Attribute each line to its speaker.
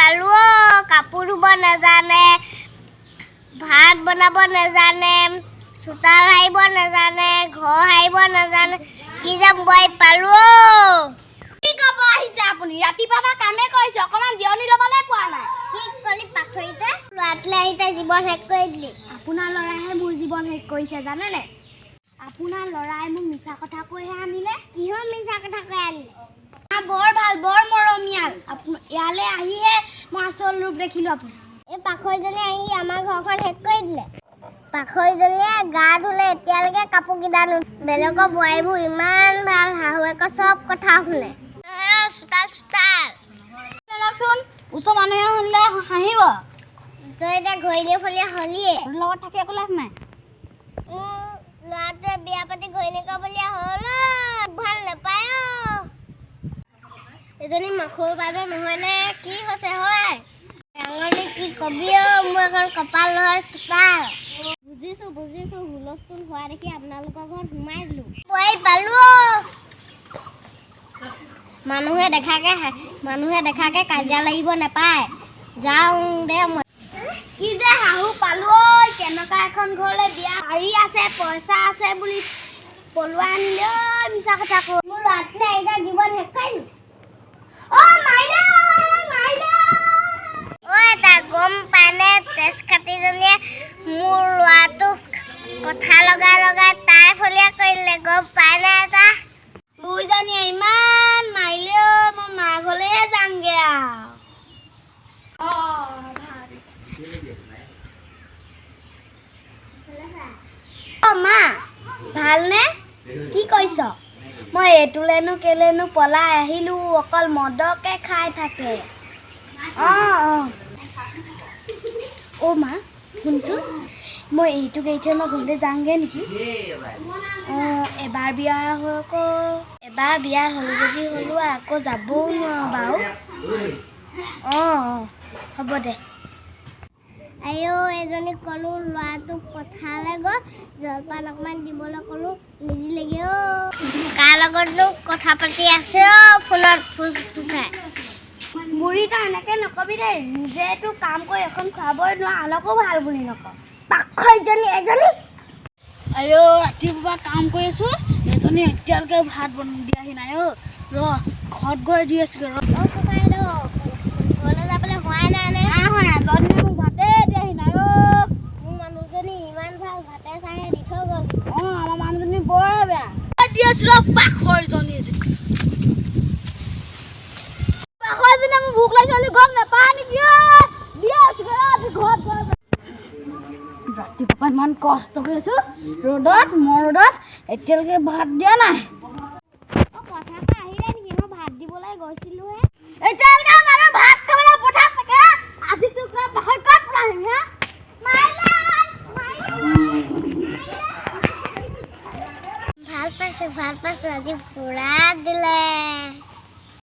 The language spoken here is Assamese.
Speaker 1: পালো অ'। কাপোৰ ধুব নাজানে, ভাত বনাব নাজানে, চোতাল সাৰিব নাজানে, ঘৰ সাৰিব নাজানে। কি যে বোৱাৰী পালো অ'।
Speaker 2: কি ক'ব আহিছে আপুনি? ৰাতিপুৱা পৰা কামে কৰিছে, অকণমান জিৰণি ল'বলৈ পোৱা নাই।
Speaker 1: কি কলি পাখৰিতে? ল'ৰাটোলৈ আহি তই জীৱন শেষ কৰি দিলি।
Speaker 2: আপোনাৰ ল'ৰাইহে মোৰ জীৱন শেষ কৰিছে, জানেনে? আপোনাৰ ল'ৰাই মোক মিছা কথা কৈহে আনিলে।
Speaker 1: কিহৰ মিছা কথা কৈ আনিলে?
Speaker 2: বৰ ভাল, বৰ মৰমীয়াল। ইয়ালৈ আহিহে মই আচল ৰূপ দেখিলোঁ আপোনাৰ।
Speaker 1: এই পাখৰীজনী আহি আমাৰ ঘৰখন শেষ কৰি দিলে। পাখৰীজনীয়ে গা ধুলে এতিয়ালৈকে কাপোৰকেইটা বেলেগৰ বোৱাৰীবোৰ ইমান ভাল, শাহুৱেকৰ চব কথা শুনে। চোতাল চোতাল
Speaker 2: ৰকচোন, ওচৰ মানুহে শুনিলে হাঁহিব।
Speaker 1: তই এতিয়া ঘৈণীয়ে ফলীয়া হ'লিয়ে।
Speaker 2: তোৰ লগত থাকি একো লাভ নাই।
Speaker 1: মোৰ ল'ৰাটোৱে বিয়া পাতি ঘৈণীয়েকৰ বলীয়া হ'ল অ', ভাল নাপায় অ'। এজনী মাখৈ বাইদেউ নহয়নে? কি হৈছে হয় ৰাঙলী, কি কবি অ', মোৰ এখন কপাল নহয় চোতাল। বুজিছো বুজিছো, হুলস্থুল হোৱা দেখি আপোনালোকৰ ঘৰত সোমাই দিলো। বোৱাৰী পালো অ'। মানুহে দেখাকে কাজিয়া লাগিব নাপায়। যাওঁ দে মই।
Speaker 2: কি যে শাহু পালো ঐ! কেনেকুৱা এখন ঘৰলৈ বিয়া, শাৰী আছে, পইচা আছে বুলি পলুৱাই আনিলে ঐ, মিছা কথা কৈ।
Speaker 1: মোৰ ল'ৰাটোলে আহিলে জীৱন শেষ কৰি দিলো।
Speaker 2: অ মাৰিলে ঐ, মাৰিলে।
Speaker 1: ঐ, এটা গম পানে, তেজ কাটিজনীয়ে মোৰ ল'ৰাটোক কথা লগাই লগাই তাই ফলীয়া কৰিলে, গম পায়নে এটা?
Speaker 2: বুইজনীয়ে ইমান মাৰিলে ঐ, মই মা ঘৰলৈহে যামগে আৰু। অ ভাল। অ মা, ভালনে? কি কৰিছ? মই এইটোলেনো কেলেনো পলাই আহিলোঁ, অকল মদকে খাই থাকে। অঁ অঁ অ' মা, শুনচোন, মই এইটো গাড়ীতে মই ঘৰলৈ যাওঁগৈ নেকি? অঁ, এবাৰ বিয়া হৈ আকৌ এবাৰ বিয়া হ'লো যদি হ'লো, আকৌ যাবও নোৱাৰোঁ বাৰু। অঁ অঁ হ'ব দে।
Speaker 1: আইঅ, এজনীক ক'লো ল'ৰাটোক পথাৰলৈ গৈ জলপান অকণমান দিবলৈ ক'লো, নিদিলেগে অ'। কাৰ লগতনো কথা পাতি আছে অ' ফোনত ফুচ ফুচাই?
Speaker 2: বুঢ়ী, তই এনেকৈ নকবি দেই। নিজেতো কাম কৰি এখন খুৱাবই নোৱাৰ, আনকো ভাল বুলি নকওঁ।
Speaker 1: পাখৰীজনী এজনী।
Speaker 2: আইঅ, ৰাতিপুৱা কাম কৰি আছোঁ, এজনী এতিয়ালৈকে ভাত দিয়াহি নাই অ'। ৰ, ঘৰত গৈ দি আছোগৈ, ৰ।
Speaker 1: অ' ককাইদেউ, ঘৰলৈ যাবলৈ হোৱাই নাই নে?
Speaker 2: নাই হোৱা, এজনীয়ে মোক ভাতে দিয়াহি নাই অ'।
Speaker 1: মোৰ মানুহজনী ইমান ভাল, ভাতে চাহে দি থৈ গ'ল।
Speaker 2: অঁ, আমাৰ মানুহজনী বৰ বেয়া। দি আছোঁ ৰ। পাখৰীজনী এজনী, পাখৰীজনী, মোৰ ভোক লাগিছে বুলি গম নাপায় নেকি ঐ? দি আছোগৈ ৰ, ঘৰত গৈ। ৰাতিপুৱা ইমান কষ্ট কৰি আছোঁ ৰ'দত, মই ৰ'দত, এতিয়ালৈকে ভাত দিয়া নাই।
Speaker 1: অ', পথাৰৰ পৰা আহিলে নেকি? মই ভাত দিবলৈ গৈছিলোহে।
Speaker 2: এতিয়ালৈকে মানুহ ভাত খাবলৈ পথাৰত থাকে? আজি তোক ৰ, পাখৰী, ক'ত পলাহিম হা?
Speaker 1: মাৰিলে, মাৰিলে। ভাল পাইছো, ভাল পাইছো, আজি পুৰা দিলে।